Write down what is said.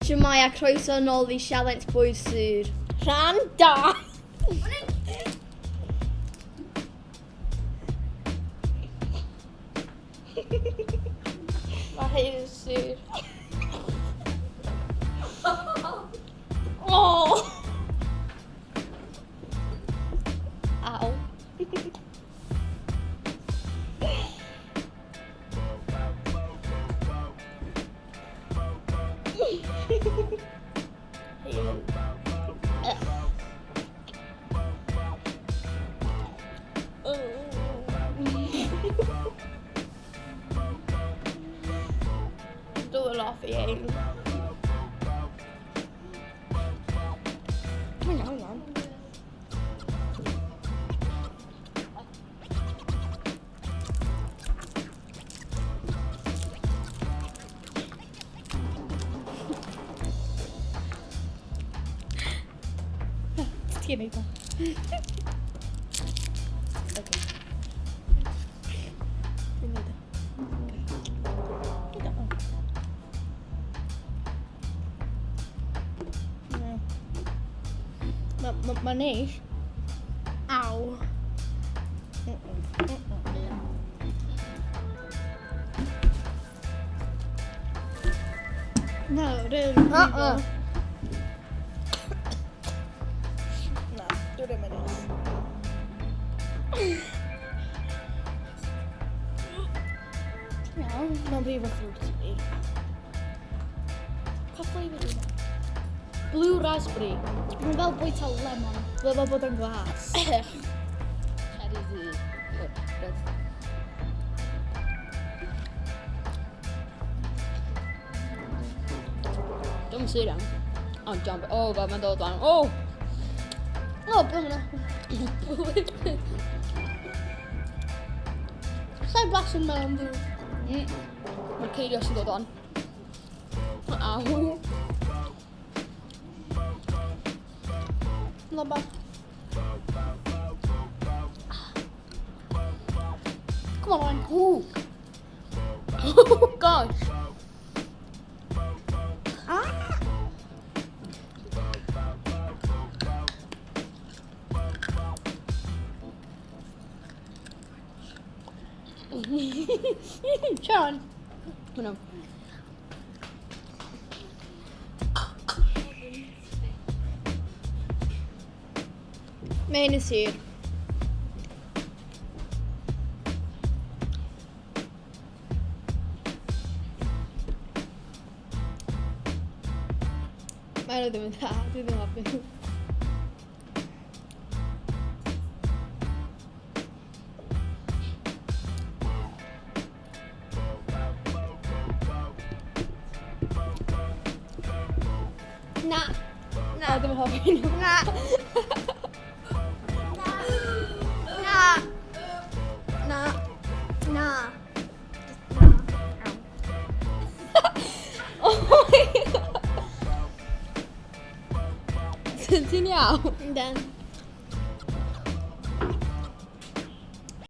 Shwmae a croeso nôl i Sialens Bwyd Sur. Rhan 2! Mae hyn yn sur. Oh! Aw. Dwi'n hoffi ein. Mae'n iawn, iawn. Ti'n neud o. Okay. Dwi'n neud o. Neud o. Mae'n ma, neis. Aw. Na, rydyn Uh-uh. Na, dwi ddim yn neis. Iawn. Mae'n brif o fruity. Pa flavour yw hwnna? Blue raspberry. Mae'n fel bwyta lemon. Fel fel bod yn glas. Cherry ddu. O, red. Dwi'n sur iawn. O, John, o, fel mae'n dod lan. O! O, be hwnna? Sa'i blasu melon dŵr. Mae'r ceirios yn dod on. Aw. Not bad. Come on. Ooh. Oh, gosh. Ah! Sean. Hwnnw. Mae hyn yn sur. Mae nhw ddim yn dda, dwi ddim yn hoffi nhw. Na. Na. O, ddim yn hoffi nhw. Na. Na. Na. Na. Na. Oh my God. Ti'n iawn? Yndyn.